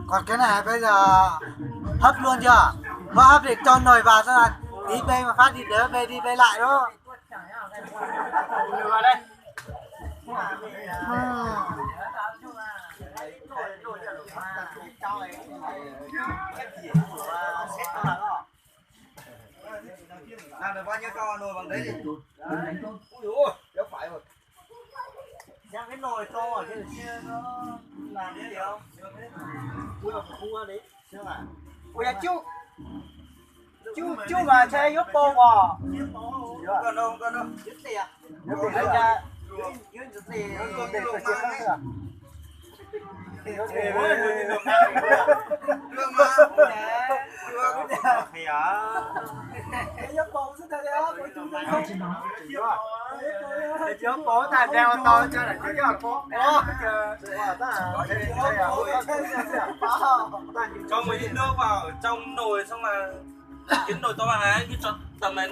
Còn cái này bây giờ hấp luôn chưa? Mới hấp thì cho nồi vào xem là tí bê mà phát đi đỡ bê đi bê lại đó. Làm được bao nhiêu cho nồi bằng đấy đi. Ui dồi ôi, béo phải rồi. Nhắc cái nồi to ở trên kia nó làm cái gì không? Ui, mà khu ra đấy. Ui, chú. Chú, chú mà xe nhốt bô à? Không cần đâu, không cần đâu. Nhốt tiền à? Nhốt tiền à? Nhốt tiền. Cho một ít nước vào trong nồi xong là cái nồi to bằng này, cứ cho tầm này